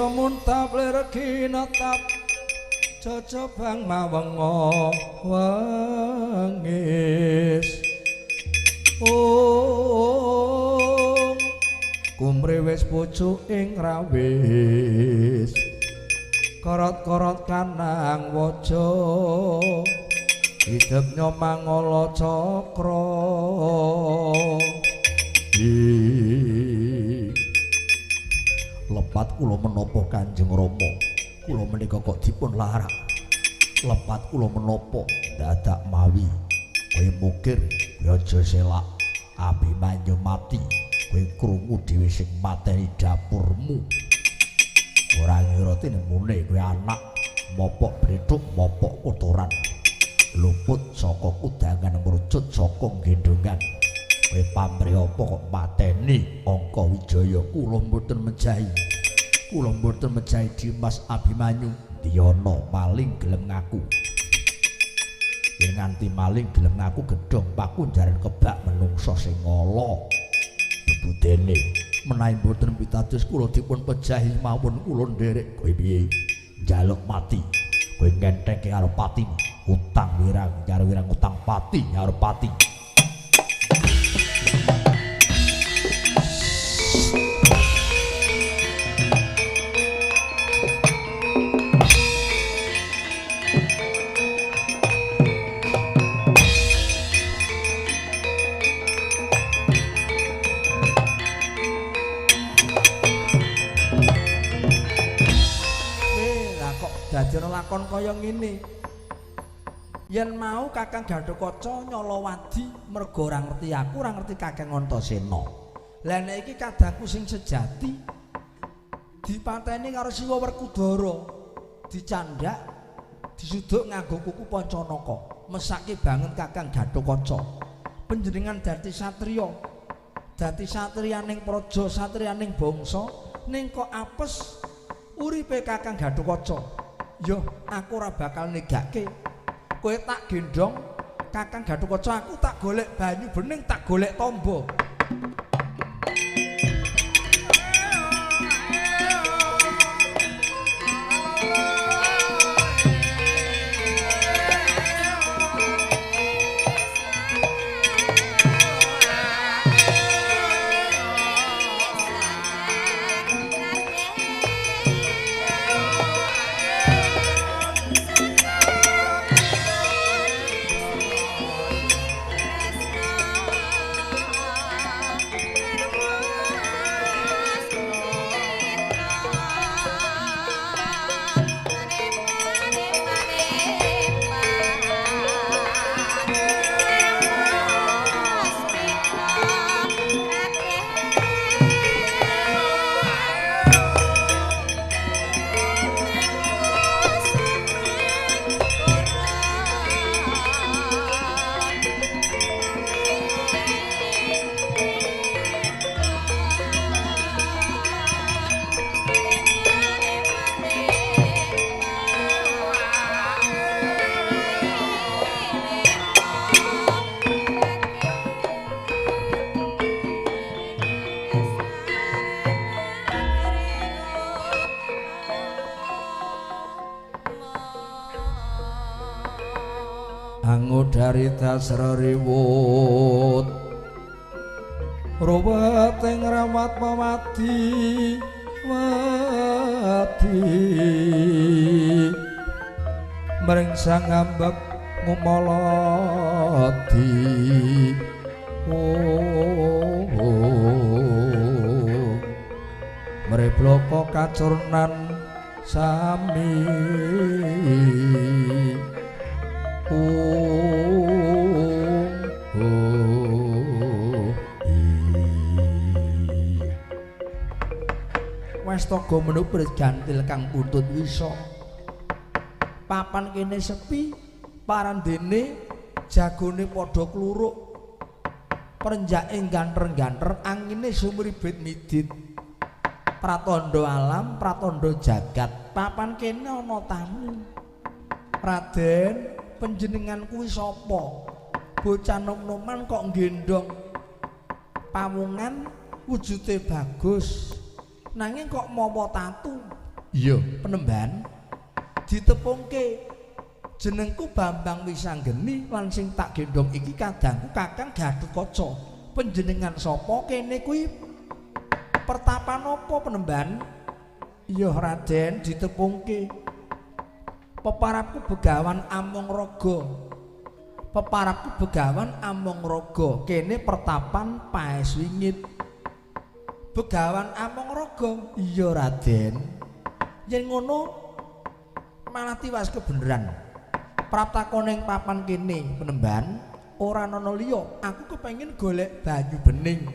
Ira muntap lir kinetap jajabang mawenga wengis. Ong kumrewes pucuk ing rawis korot-korot kanang waja idep nyomangala cakra. Lepat kula menapa Kanjeng Rama, kula menika kok dipun larang. Lepat kula menapa dadak mawi kowe mukir kowe aja selak Abimanyu mati kowe krungu dhewe sing mateni dapurmu. Ora ngira tinemune kowe anak mopok blethuk mopok kotoran luput saka kudangan ngrucut saka gendongan. Kowe pamrih apa kok mateni Angka Wijaya? Kula mboten mejahi, kula mboten mejahi Dimas Abimanyu. Diyana maling gelem ngaku, yen nganti maling gelem ngaku gedhong pakunjaran kebak menungsa sing ala bebudene. Menawi mboten pitados kula dipun pejahi mawon kula nderek. Kowe piye njaluk mati? Kowe ngentengke karo pati, utang wirang karo wirang utang pati karo pati. Lakon kaya ngene. Yen mau Kakang Gatotkaca nyolowadi mergo ora ngerti aku, ora ngerti Kakang Antasena. Lah nek iki kadangku sing sejati dipateni karo Siwa Werkudara, dicandhak, disuduk nganggo kuku Pancanaka. Mesake banget Kakang Gatotkaca. Panjenengan dadi satriya, dadi satriyaning praja, satriyaning bangsa, ning kok apes uripe Kakang Gatotkaca. Yo, aku ora bakal negake. Kowe tak gendhong Kakang Gatotkaca, aku tak golek banyu bening, tak golek tombo. Dari dasreriwut ruwet ing rawat mawadi wadi mring sang ambek ngumolodi. Oh, mrebloko kacurnan sami. Wastoga menubrit gantil kang buntut wisa. Papan kene sepi, parandene jagone padha kluruk. Perenjake ganter-ganter, angine sumribit midit. Pratandha alam, pratandha jagat. Papan kene ana tamu. Raden, panjenengan kuwi sapa? Bocah nom-noman kok nggendhong pawungan wujude bagus. Nanging kok mawa tatu. Iya, penemban. Ditepungke jenengku Bambang Wisanggeni lan sing tak gendhong iki kadangku Kakang Gatotkaca. Panjenengan sapa kene kuwi pertapan apa penemban? Iya Raden, ditepungke. Peparapku Begawan Amongraga. Peparapku Begawan Amongraga. Kene pertapan Paes Wingit. Begawan Amongraga. Iya Raden. Yen ngono malah tiwas kebeneran. Praptakone papan kene penemban ora ana liya, aku kepengin golek banyu bening.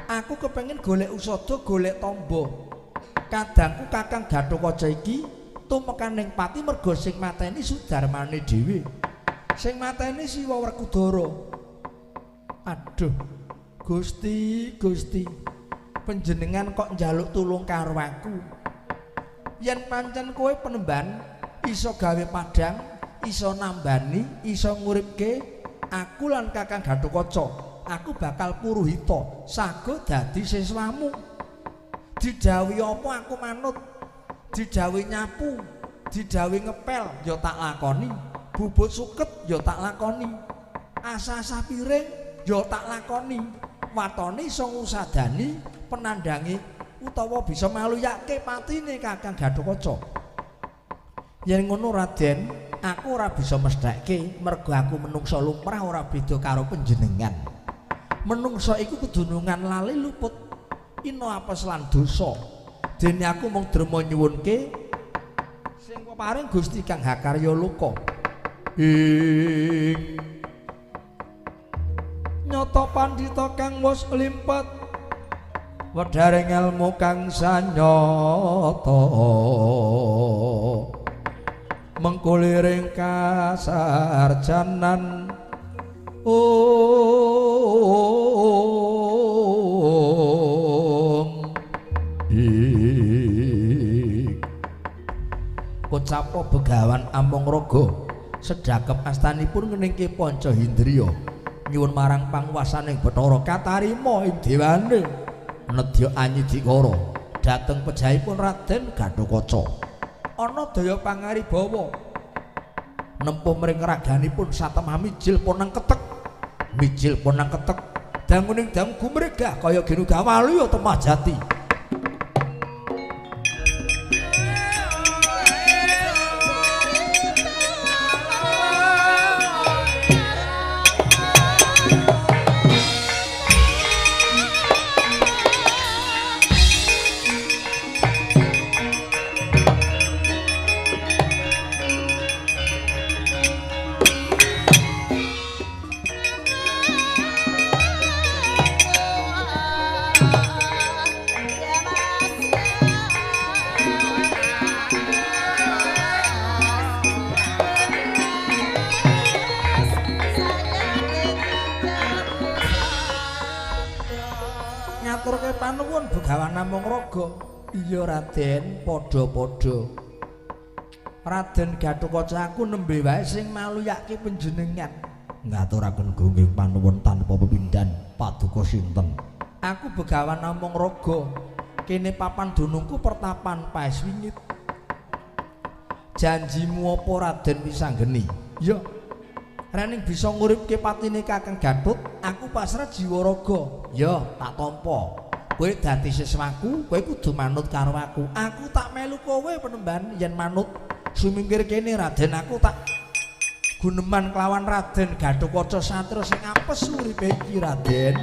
Aku kepengin golek usada, golek tamba. Kadangku Kakang Gatotkaca iki tumekan ning pati merga sing mateni Sudarmane dhewe. Sing mateni Siwa Werkudara. Aduh, Gusti, Gusti. Panjenengan kok njaluk tulung karo aku. Yen pancen kowe penemban iso gawe padang, iso nambani, iso nguripke aku lan Kakang Gatotkaca, aku bakal puruhita sago dadi siswamu. Didhawuhi apa aku manut, didhawuhi nyapu, didhawuhi ngepel ya tak lakoni, bubut suket ya tak lakoni, asah-asah piring ya tak lakoni, watone iso ngusadani penandange utawa bisa maluyake patine Kakang Gatotkaca. Yen ngono Raden, aku ora bisa mestheke mergo aku menungsa lumrah ora beda karo panjenengan. Menungsa iku kedunungan lali luput ina apes lan dosa. Dene aku mung derma nyuwunke sing peparing Gusti Kang Hakarya Loka. Ing nyata pandhita kang wis limpet wedharing elmu kang sanyata mengkuliring kasarjanan om ik. Kocapo Begawan Amongraga sedhakep astanipun ngeningke Panca Hindriya nyuwun marang panguwasaning Bathara katarima ing dewane nedya anyidikara dhateng pejahipun Raden Gatotkaca. Ana daya pangaribawa nempuh mring raganipun satemah mijil ponang ketek, mijil ponang ketek, danguning dangu gumregah kaya genu gawaluya temah jati. Ngaturke panuwun Begawan Amongraga. Iya Raden, padha-padha. Raden Gatotkaca aku nembe wae sing maluyake panjenengan. Ngaturaken gungging panuwun tanpa pepindhan paduka sinten? Aku Begawan Amongraga. Kene papan dunungku pertapan Paes Wingit. Janjimu apa Raden Wisanggeni? Ya. Rening bisa nguripke patine Kakang Gatot, aku pasrah jiwa raga. Ya, tak tampa. Kowe dadi siswaku, kowe kudu manut karo aku. Aku tak melu kowe penemban yen manut. Sumingkir kene Raden, aku tak guneman kelawan Raden Gatotkaca satria sing apes uripe iki Raden.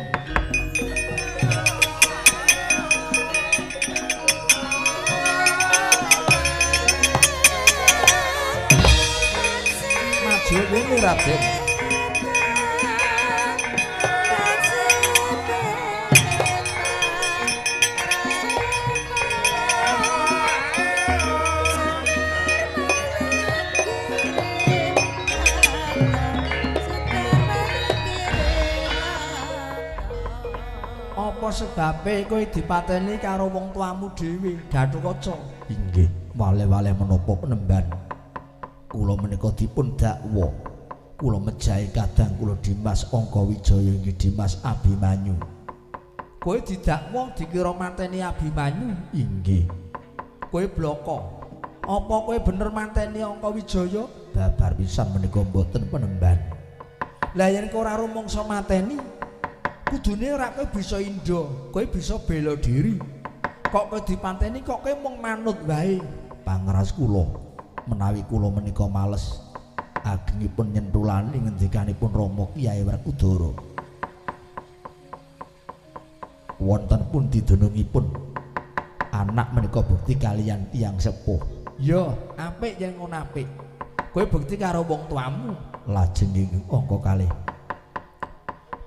Maju kene Raden. Apa sebabe kowe dipateni karo wong tuamu dhewe, Gatotkaca? Inggih, wale-wale menapa penemban. Kula menika dipun dakwa. Kula mejahi kadang kula Dimas Angkawijaya inggih Dimas Abimanyu. Kowe didakwa dikira mateni Abimanyu? Inggih. Kowe bloko. Apa kowe bener mateni Angkawijaya? Babar pisan menika mboten penemban. Lah yen kowe ora rumangsa mateni, kudune ora kowe bisa indha, kowe bisa bela diri. Kok kowe dipateni kok kowe mung manut wae. Pangeras kula, menawi kula menika males agengipun nyentulani ngendikanipun Rama Kyai Werkudara. Wonten pundi dunungipun anak menika bukti kaliyan tiyang sepuh. Ya, apik yen ngono apik. Kowe bukti karo wong tuamu. Lajeng ing angka kalih.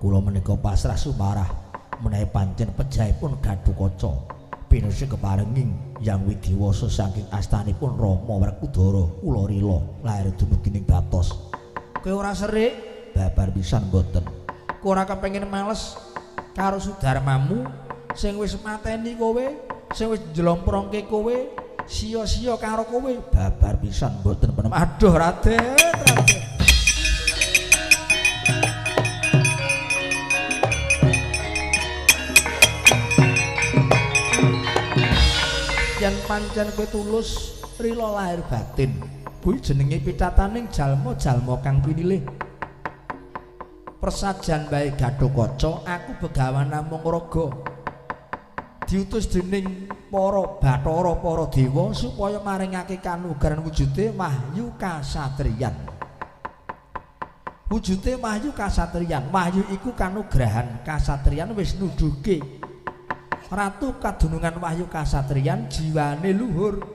Kula menika pasrah sumarah menawi pancen pejahipun Gatotkaca. Pinusih keparenging Yang Widiwasa saking astanipun Rama Werkudara kula rila lair dumugi ning batos. Kowe ora serik? Babar pisan mboten. Kowe ora kepengin males karo sudarmamu sing wis mateni kowe, sing wis njlomprongke kowe, sia-sia karo kowe? Babar pisan mboten penem. Aduh Raden, Raden. Yen pancen kowe tulus rila lahir batin, kuwi jenenge pitataning jalma-jalma kang pinilih. Persajan bae Gatotkaca, aku begawan namung raga. Diutus dening para bathara para dewa supaya maringake kanugrahan wujude wahyu kasatriyan. Wujude wahyu kasatriyan, wahyu iku kanugrahan, kasatriyan wis nuduhke ratu kadunungan wahyu kasatriyan jiwane luhur,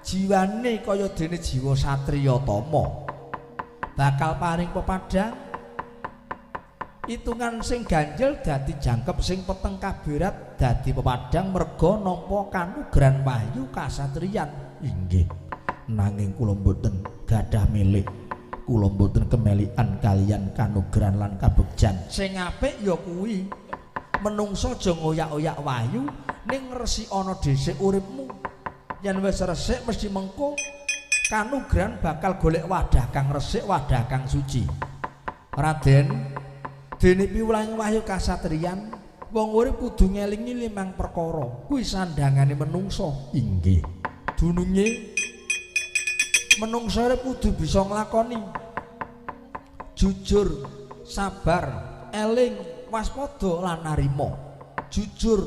jiwane kaya dene jiwa satriya tama, bakal paring pepadang itungan sing ganjel dadi jangkep sing peteng kabirat dadi pepadang merga nampa kanugrahan wahyu kasatriyan. Inggih, nanging kula mboten gadah milik, kula mboten kemelikan kaliyan kanugrahan lan kabegjan. Sing apik ya kuwi menungso aja ngoyak-oyak wahyu ning resikana dhisik uripmu. Yen wis resik mesti mengko kanugrahan bakal golek wadah kang resik, wadah kang suci. Raden, dene piwulang wahyu kasatriyan, wong urip kudu ngelingi limang perkara. Kuwi sandangane menungso. Inggih. Dununge menungso urip kudu bisa nglakoni jujur, sabar, eling, waspada lan narima. Jujur,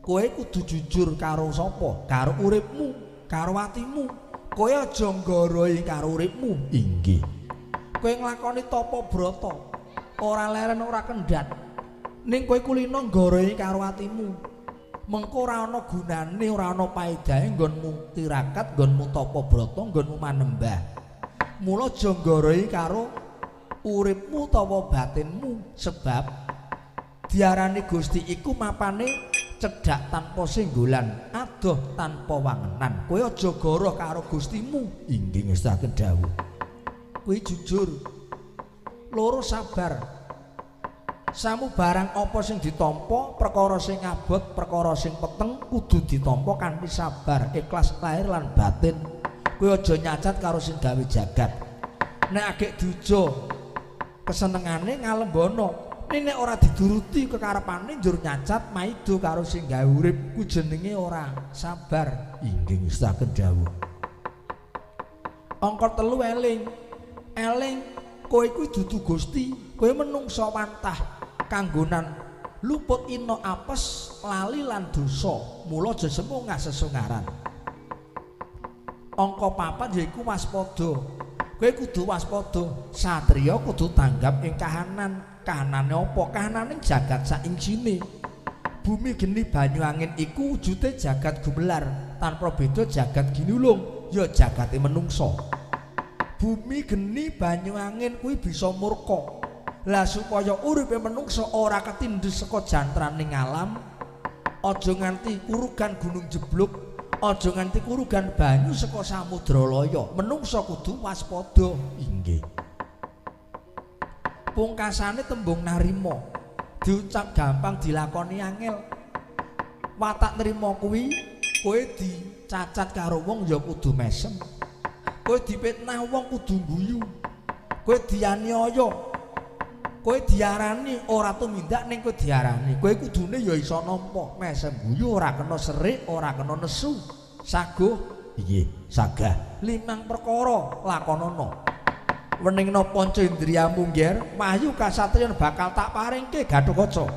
kowe kudu jujur karo sapa? Karo uripmu, karo atimu. Kowe aja nggoroi karo uripmu. Inggih. Kowe nglakoni tapa brata, ora leren ora kendhat. Ning kowe kulino nggoroi karo atimu. Mengko ora ana gunane, ora ana paedahe nggonmu tirakat, nggonmu tapa brata, nggonmu manembah. Mula aja nggoroi karo uripmu utawa batinmu, sebab diarani Gusti iku mapane cedhak tanpa singgolan, adoh tanpa wangenan. Kowe aja goroh karo Gustimu. Inggih ngestaken dawuh. Kuwi jujur. Loro, sabar. Samu barang apa sing ditampa, perkara sing abot, perkara sing peteng kudu ditampa kanthi sabar, ikhlas lahir lan batin. Kowe aja nyacat karo sing gawe jagat. Nek agek diujo kesenengane ngalembono, ning nek ora diduruti kekarepane njur nyacat maido karo sing gawe urip, ku jenenge ora sabar. Inggih ngestaken dawuh. Angka telu, eling. Eling kowe kuwi dudu Gusti, kowe menungsa wantah kanggonan luput ina apes, lali lan dosa. Mula aja semungah sesungaran. Angka papat yaiku waspada. Kowe kudu waspada, satriya kudu tanggap ing kahanan. Kahanane apa? Kahanane jagat saingsine. Bumi geni banyu angin iku wujude jagat gumelar, tanpa beda jagat ginulung, ya jagate menungsa. Bumi geni banyu angin kuwi bisa murka. Lah supaya uripe menungsa ora ketindhes saka jantraning alam, aja nganti kurugan gunung jeblok, aja nganti kurugan banyu saka samudra laya. Menungsa kudu waspada. Inggih. Pungkasane tembung narima. Diucap gampang dilakoni angel. Watak nrima kuwi kowe dicacat karo wong ya kudu mesem. Kowe dipitnah wong kudu guyu. Kowe dianiaya, kowe diarani ora tumindak ning kowe diarani. Kowe kudune ya iso nampa, mesem guyu, ora kena serik, ora kena nesu. Saguh Inggih, sagah. Limang perkara lakonana. Weningna panca indriyamu, Ngger, wahyu kasatriyan bakal tak paringke Gathotkaca.